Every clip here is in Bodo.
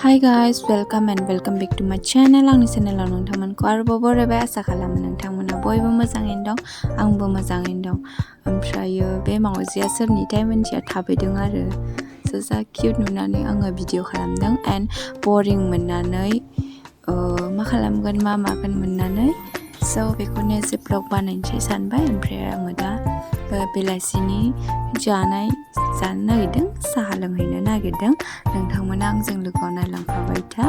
Hi guys, welcome back to my channel. Angni channel nongthangmanko arbo borobai asa khalamo nongthangmona boibw mwjangwinw dong, angbo mwjangwinw dong. Amprayo be mawजिया सोरनि टाइम मोनथिया थाबैदों आरो so जा cute नुनानै आङो भिडिअ खालामदों and boring मोननानै मा खालामगोन मा मागोन मोननानै so बेखौनो एसे vlog बानायनोसै सानबाय ओमफ्राय आङो दा बेलासिनि जानाय जानो नागिरदों साहा लोंहैनो नागिरदों नोंथांमोना आंजों लोगोआव नायलांफाबाय था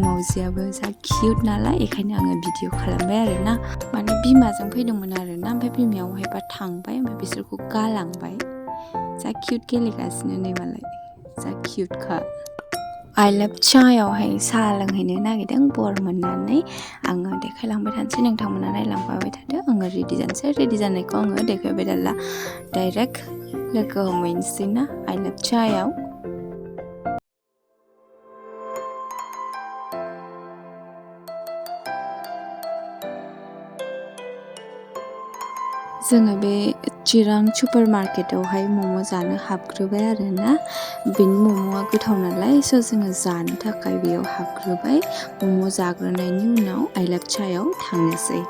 मौजियाबो जा क्यूट नालाय बेखायनो आङो भिडिअ खालामबाय आरो ना माने बिमाजों फैदोंमोन आरो ना ओमफ्राय बिमायावहायबा थांबाय ओमफ्राय बिसोरखौ गालांबाय जा क्यूट गेलेगासिनो नै मालाय जा क्यूटखा I love चायावहाय साहा लोंहैनो नागिरदों बर मोननानै आङो देखायलांबाय थानोसै नोंथांमोना नायलांफाबाय थादो आङो रेडि जानोसै रेडि जानायखौ आङो देखायबाय थाला डाइरेक्ट लोगो हमहैनोसै ना I love चायाव जोङो बे चिरां सुपार मार्केटावहाय मम जानो हाबग्रोबाय आरो ना बेनि ममआ गोथाव नालाय स जोङो जानो थाखाय बेयाव हाबग्रोबाय मम जाग्रोनायनि उनाव I love चायाव थांनोसै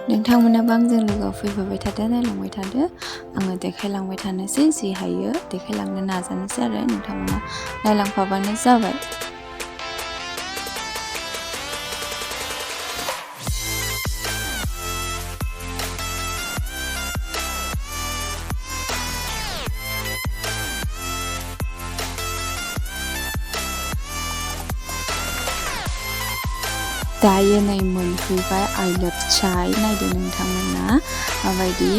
नोंथांमोनाबो आंजों लोगोआव फैफाबाय थादो नायलांबाय थादो आङो देखायलांबाय थानोसै जि हायो देखायलांनो नाजानोसै आरो नोंथांमोना नायलांफाबानो जाबाय दायो नै मोनफैबाय I love चाय नायदो नोंथांमोना माबायदि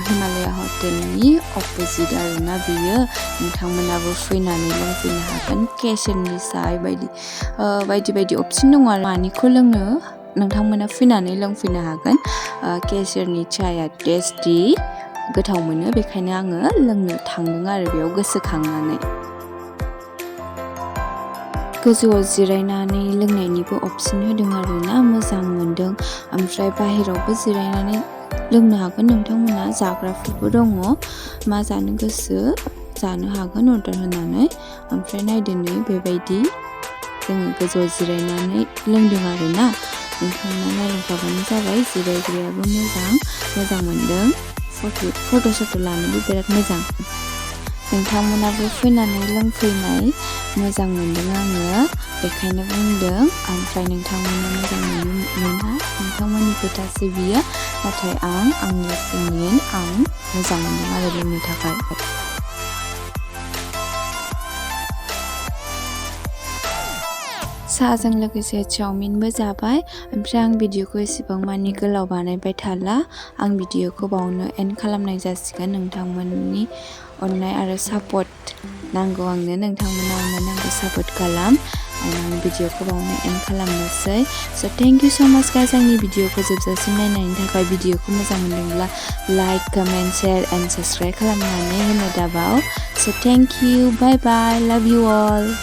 हिमालय हटेलनि अपोजिट आरोना बियो नोंथांमोनाबो फैनानै लोंफैनो हागोन केसरनि साय बायदि अपसन दङ आरो मानिखौ लोंनो नोंथांमोना फैनानै लोंफैनो हागोन केसरनि चाया टेस्टि गोथाव मोनो बेखायनो आङो लोंनो थांदों आरो बेयाव गोसोखांनानै गोजौआव जिरायनानै लोंनायनिबो अपसन होदों आरो ना मोजां मोनदों ओमफ्राय बाहेरावबो जिरायनानै लोंनो हागोन नोंथांमोना जाग्राफोरबो दङ मा जानो गोसो जानो हागोन अर्डार होनानै ओमफ्राय नायदो नै बेबायदि जोङो गोजौआव जिरायनानै लोंदों आरो ना नोंथांमोना नायलांफाबानो जाबाय जिरायग्रायाबो मोजां मोनदों फट' लानोबो बिराद मोजां नोंथांमोनाबो फैनानै लोंफैनाय मोजां मोनदों आङो बेखायनो बुंदों ओमफ्राय नोंथांमोना मोजां मोना नोंथांमोननि खोथासो बियो नाथाय आंनि ओपिनियन आं मोजां मोनदों आरो लोंनो थाखाय साहाजों लोगोसे चावमिनबो जाबाय ओमफ्राय आं भिडिअखौ एसेबां मानि गोलाव बानायबाय थाला आं भिडिअखौ बावनो एन्ड खालामनाय जासिगोन नोंथांमोननि अननाय आरो सापर्ट नांगौ आंनो नोंथांमोना अननानै आंखौ सापर्ट खालाम आं भिडिअखौ बावनो एन्ड खालामनोसै स थेंक इउ सो माच गाइस आंनि भिडिअखौ जोबजासिम नायनायनि थाखाय भिडिअखौ मोजां मोनदोंब्ला like comment share and subscribe खालामनानै होनो दाबाव स थेंक इउ बाय बाय लाभ इउ अल